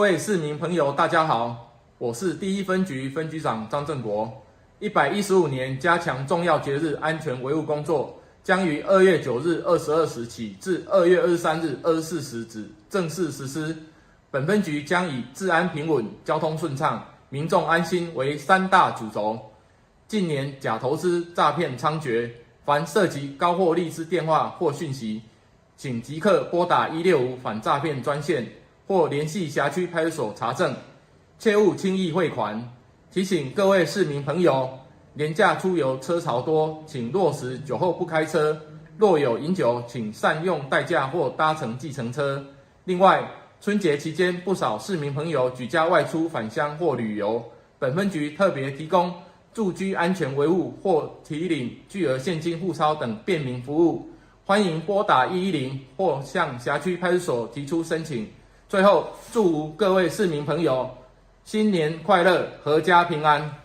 位市民朋友，大家好，我是第一分局分局長張正國。115年加強重要節日安全維護工作，將於2月9日22時起至2月23日24時止正式實施。本分局將以治安平穩、交通順暢、民眾安心為三大主軸。近年假投資詐騙猖獗，凡涉及高獲利之電話或訊息，請即刻撥打165反詐騙專線，或聯繫轄區派出所查證，切勿輕易匯款。提醒各位市民朋友，連假出遊車潮多，請落實酒後不開車。若有飲酒，請善用代駕或搭乘計程車。另外，春節期間不少市民朋友舉家外出返鄉或旅遊，本分局特別提供住居安全維護或提領巨額現金護鈔等便民服務，歡迎撥打110或向轄區派出所提出申請。最後，祝福各位市民朋友新年快樂，闔家平安。